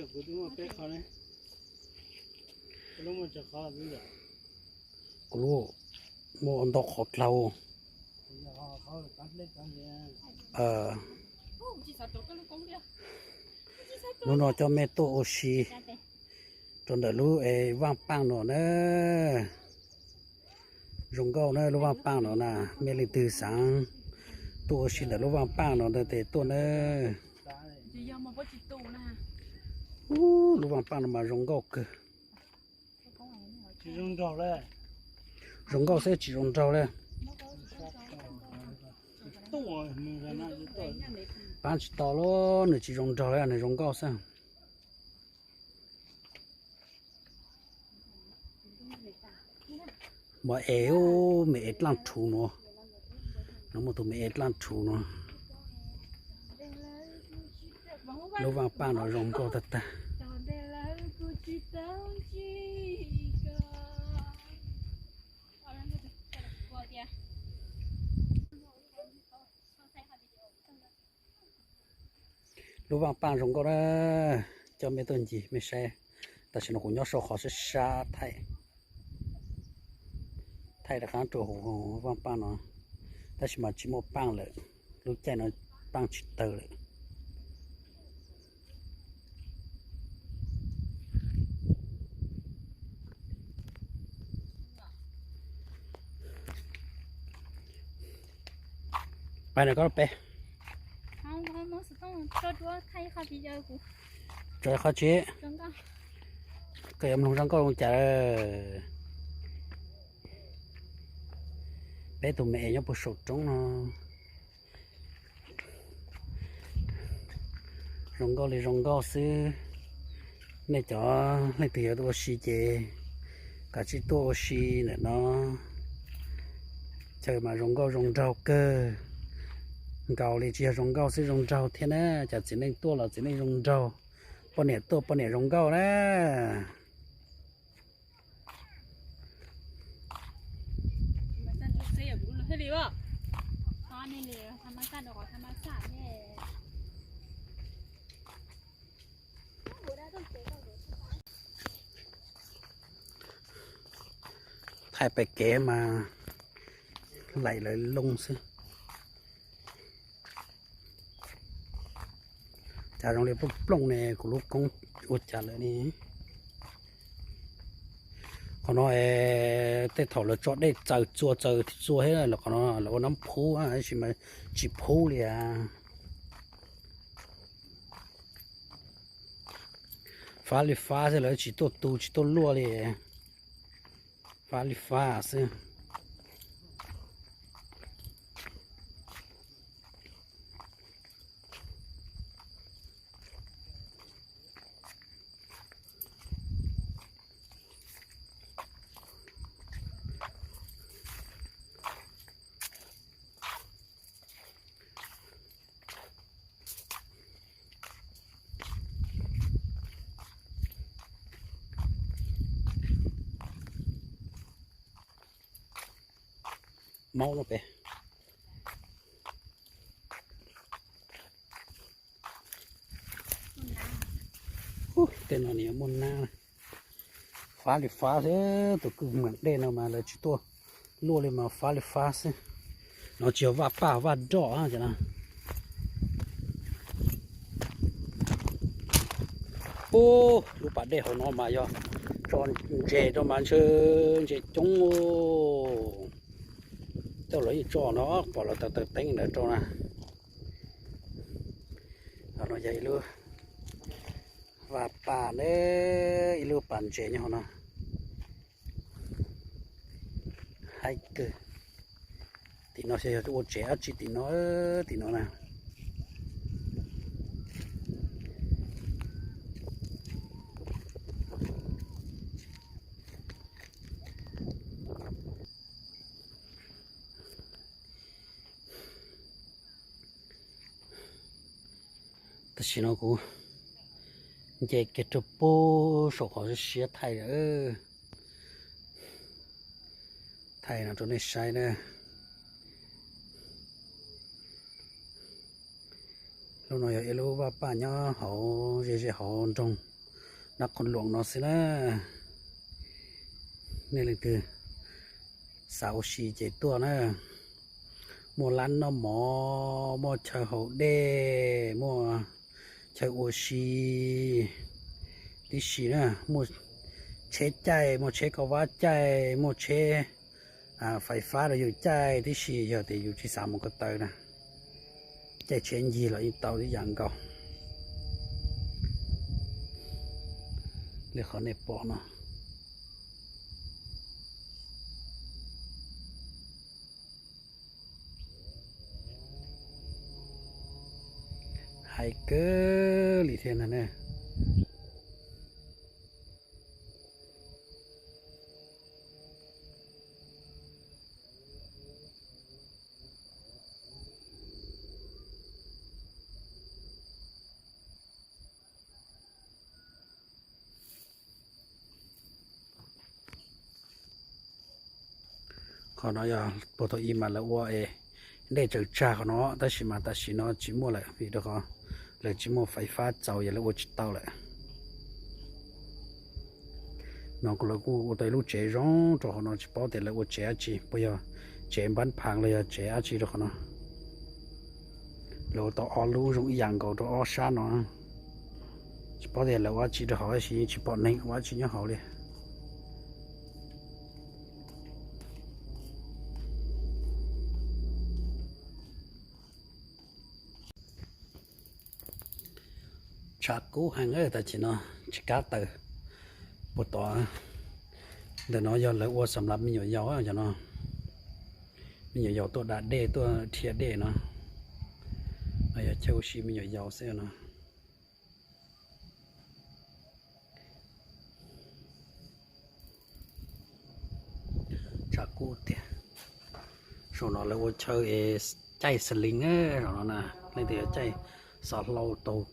Kuv lub muaj ntau qhov dlhau. Hnub no coj mej tuaj ua si rau ntawm lub es Vaaj Paaj no na. Zoo nkauj na lub Vaaj Paaj no na, mej leej twg xaav tuaj ua si ntawm lub Vaaj Paaj no ntawd tes tuaj na. Lub Vaaj Paaj no mas zoo nkauj kawg. Zoo nkauj xwb tsis zoo nraug li. Paab tsis tau lawm, nws tsis zoo nraug li, nws zoo nkauj xwb. Muaj es, me es dlaaj rhuv no, no muaj tus me es dlaaj rhuv no. Lub Vaaj Paaj no zoo nkauj tag tag. Lub Vaaj Paaj zoo nkauj na, coj mej tuaj ncig mej saib. Tam sim no kuv nyob sau qhov sab sab thaij, thaij rov qab rau hauv Vaaj Paaj no, tab sis mas tsis muaj paaj lawm, lub caij no paaj tsis tawg lawm. Pab no koj peb, tso qhov tsev, koj yuav mloog zoo nkauj zoo cas. Peb tus me es nyob puag saum roob no. Zoo nkauj li zoo nkauj xwb. Nej cov leej twg yuav tuaj ua si ces kav tsij tuaj ua si ntawm no. Chaw mas zoo nkauj zoo nraug kawg, nkaus li tsis yog zoo nkauj xwb zoo nraug thiab na. Cov txiv neej tuaj los txiv neej zoo nraug, poj niam tuaj poj niam zoo nkauj na. Thaij pem kev mas laim lawv loo xwb. Cas zoo li plooj plooj ne, kuv lub koob ua cas lawm ne. Qhov no tej thaum lawv tso dej txaws txua txaws txua thiab los qhov no lawv ua nab phub tab sis mas tsis phub li as. Fab li fab xwb, lawv tsis tuaj tu tsis tuaj luaj li. Fab li fab xwb. Maub no pem. Tej no nws yuav muaj nab. Fab li fab xwb, tus kwj maam dej no mas lawv tsis tuaj luaj li mas fab li fab xwb. No tsis yog vaj paj vaj roj ces no. Ub, lub pas dej hauv no mas yog tso ntses rau mas ntshe ntses coob. Tej lawv yeej tso no pom lawv taws taws teeb ntawd rau na. No yog ib lub vaj paj na, ib lub pas ntses nyob hauv no. Haib kawg. Tim no xyov yog ua tsev dab tsi tim no, tim no na. Tam sim no kuv nce kiag rau puag saum qhov siab thaij, thaij no rau nej saib na. Lub no yog ib lub vaj paj nyob hauv ze ze hauv nroog. Nab Khoos Luam no xwb na. Nej leej twg xav ua si ces tuaj na. Muaj lab noj mov, muaj chaw haus dej, muaj chaw ua si tib si na. Muaj tsheb caij, muaj tsheb kauj vab caij, muaj tsheb fais fab rau yus caij tib si, yog tias yus tsis xav mus ko taw na, caij tsheb ncig los yeej tau ib yam nkaus li qhov nej pom no. Hais kawg li thiab na. Qhov no yog puag thaum ub mas lawv ua es dej tsaws tsag qhov no, tab sis mas tam sim no tsis muaj lawm vim rau qhov lawv tsis muaj fais fab txaus, yog lawv ua tsis tau lawm. No kuj lawv kuj ua tau ib lub tsev zoo rau hauv no, tsis paub tias lawv ua tsev dab tsi, puas yog tsev npab phav los yog tsev dab tsi rau qhov no. Lawv ua tau ob lub zoo ib yam nkaus rau ob sab no. Tsis paub tias lawv ua dab tsi rau hauv, tab sis yeej tsis pom neeg ua dab tsi nyob hauv li. Tshav kub heev, tam sim no tsis kav taws puag tod. Ntawm no yog lawv ua xam lav me nyuam yaus cov no, me nyuam yaus tuaj da dej tuaj dhia dej no. Yog chaw ua si me nyuam yaus xwb no. Tshav kub tiag. Saum no lawv ua chaw es caij xas lees, saum no na, leej twg yuav caij xov hlau taug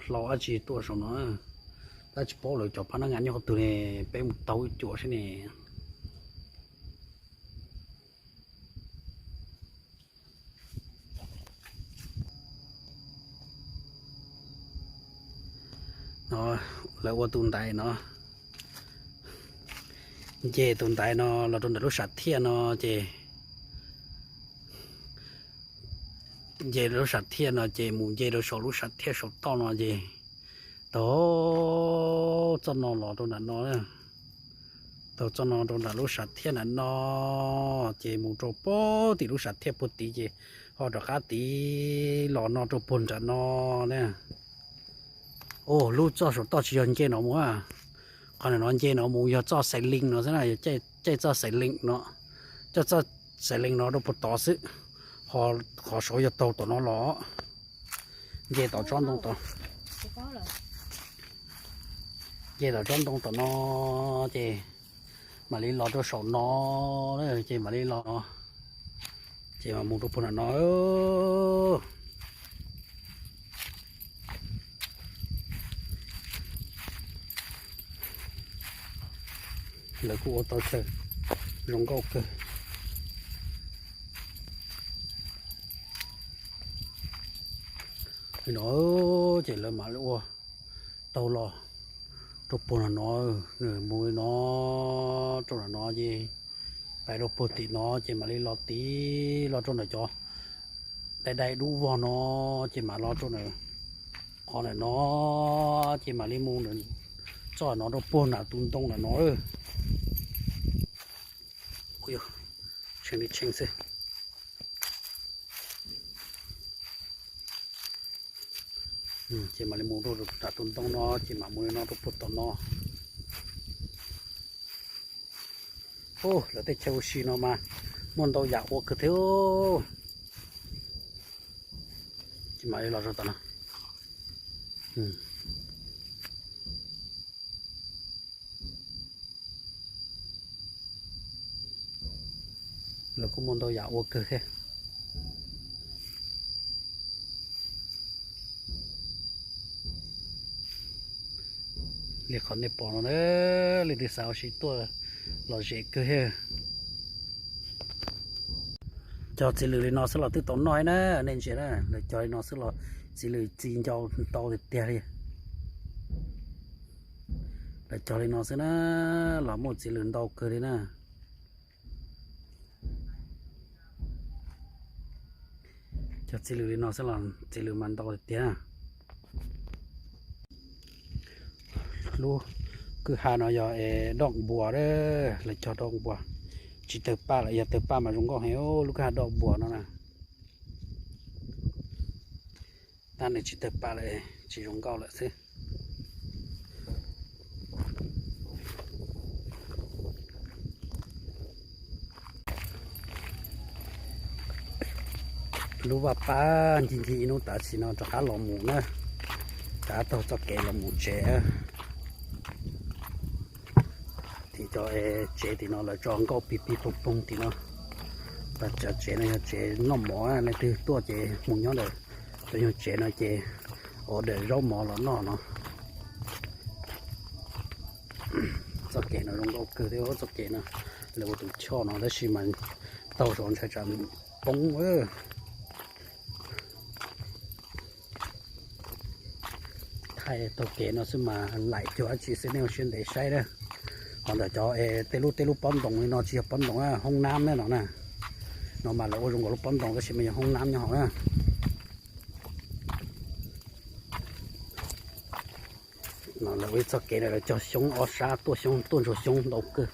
hlau dab tsi tuaj saum no. Tab tsis paub lawv cov phab nab ngas nyob qhov twg ne, peb mus taug ib cuam seb ne. No, lawv ua tus ntaiv no, nce tus ntaiv no los rau ntawm lub sam thiaj no ces, nce lub sam thiaj no ces mus nce rau saum lub sam thiaj saum toj no ces taug txoj no los rau nram no, taug txoj no rau nram lub sam thiaj nram no ces mus rau puag tim lub sam thiaj puag tid ces ho rov qab tid los no rau puag nram no na. Ua lub txoj saum toj tsis yog nce no mus, qhov nram no nce no mus yog txoj xais lees no xwb na, yog caij txoj xais lees no, caij txoj xais lees no rau puag tod xwb, ho qhov saud yog taug tom no los, nce tom tsob ntoo tom, nce tom tsob ntoo tom no ces mam li los rau saum no, ces mam li los no, ces mam mus rau puag nram no. Lawv kuj ua tau chaw zoo nkauj kawg li no, ces lawv mam li ua taug los rau puag nram no, nws mus li no rau nram no ces pais rau puag tim no ces mam li los tid los rau ntawm cov dai dai dub vog no, ces mam los rau ntawm qhov ntawm no, ces mam li mus txoj no rau puag nram tus ntoo ntawm no. Tshee li tshee xwb. Ces mam li mus rau nram tus ntoo no ces mam mus li no rau puag tom no. Lawv tej chaw ua si no mas muaj ntau yam ua kawg thiab. Ces mam li los rau tom no. Lawv kuj muaj ntau yam ua kawg thiab. Li qhov nej pom no na, leej twg xav ua si tuaj los zem kawg thiab. Cog txiv lws li no xwb los twb tau noj na, nej ntsia na, lawv cog li no xwb los txiv lws txi ncau ntau tiag tiag li. Lawv cog li no xwb na, los muaj txiv lws ntau kawg li na. Cog txiv lws li no xwb los txiv lws mas ntau tiag tiag. Lub kwj ha no yog es doj npua, lawv cog doj npua. Tsis tawg paj lawm, yog tawg paj mas zoo nkauj heev, lub kwj ha doj npua no na. Tab nws tsis tawg paj lawm, tsis zoo nkauj lawm xwb. Lub vaj pab ncig ncig ib hnub tav sim no rov qab los mus na, rov qab taug txoj kev los mus tsev. Tim cov tsev tim no lawv tso nkauj pig pig poog poog tim no. Cov tsev no yog tsev noj mov, leej twg tuaj ces mus nyob ntawm cov nyuag tsev no ces ua daim zaub mov los noj no. Txoj kev no zoo nkauj kawg thiab, txoj kev no lawv ua tus choj no tab sis mas taug zov ntshai tsam poob. Thaij taug kev no xwb mas laim cuag dab tsi xwb, nej ua siab ntev saib na. Ho ntawm cov tej lub tej lub pob ntoos li no tsis yog pob ntoos, hoob nab na no na. No mas lawv ua zoo nkaus lub pob ntoos tab sis mas yog hoob nab nyob hauv na. No lawv ua ib txoj kev no lawv cog xyoob ob sab, tuaj xyoob tuaj ntsuag xyoob ntau kawg.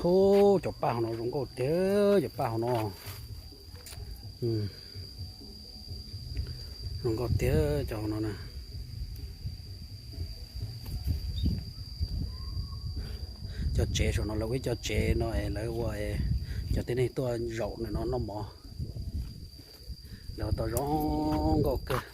Hub, cov paj hauv no zoo nkauj tiag, cov paj hauv no zoo nkauj tiag cov hauv no na. Cov tsev saum no lawv ua ib co tsev no es lawv ua cov tib neeg tuaj zaum ntawm no noj mov. Lawv ua tau zoo nkauj kawg.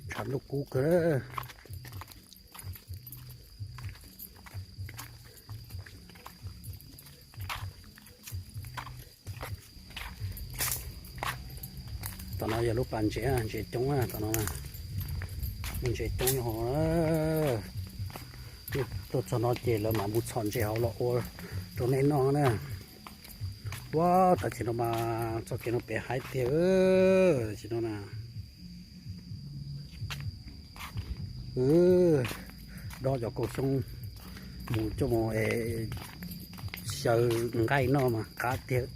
Tshav ntuj kub kawg. Tom no yog lub pas ntses, ntses coob tom no. Muaj ntses coob nyob hauv. Tuaj txog no ces lawv mam mus txhom ntses hauv los ua rau nej noj na. Ua, tam sim no mas txoj kev no pem haib tiag. Tam sim no na, dob cov kaus xyoob mus coj mus xyaw nqaij noj mas qab tiag.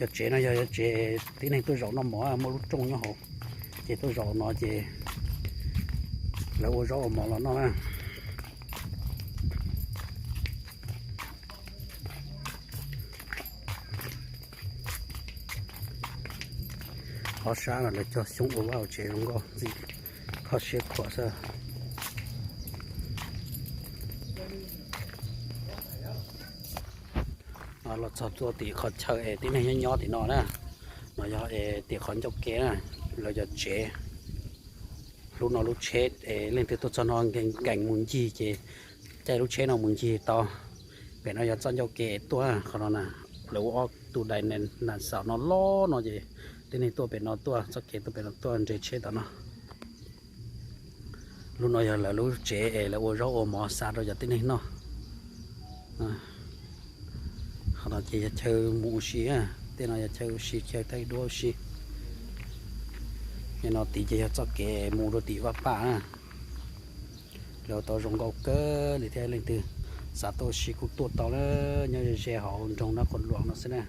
Cov tsev no yog tsev tib neeg tuaj zaum noj mov, muaj lub rooj nyob hauv, ces tuaj zaum no ces lawv ua zaub ua mov los noj na. Qhov sab no lawv cog xyoob ua vaj ua tsev zoo nkauj ntxim kho siab khuam xwb. Los txog tuaj tim qhov chaw es tib neeg nyob nyob tim no na, no yog es tim qhov ncauj kev na, lawv cov tsev. Hnub no lub tsheb es leej twg tuaj txog no nkees mus ncig ces caij lub tsheb no mus ncig tau. Pem no yog txoj ncauj kev tuaj qhov no na, lawv ua ob tug dais nas xaum no loj no ces tib neeg tuaj pem no tuaj, txoj kev tuaj pem no tuaj nres tsheb tom no. Lub no yog lawv lub tsev es lawv ua zaub ua mov xa rau cov tib neeg noj. Qhov no ces yog chaw mus ua si, tej no yog chaw ua si, chaw thaij duab ua si. Tej no tid ces yog txoj kev mus rau tim vaj paj na. Lawv ua tau zoo nkauj kawg li thiab, leej twg xav tuaj ua si kuj tuaj tau na, nyob ze ze hauv nroog Nab Qhoos Luam no xwb na.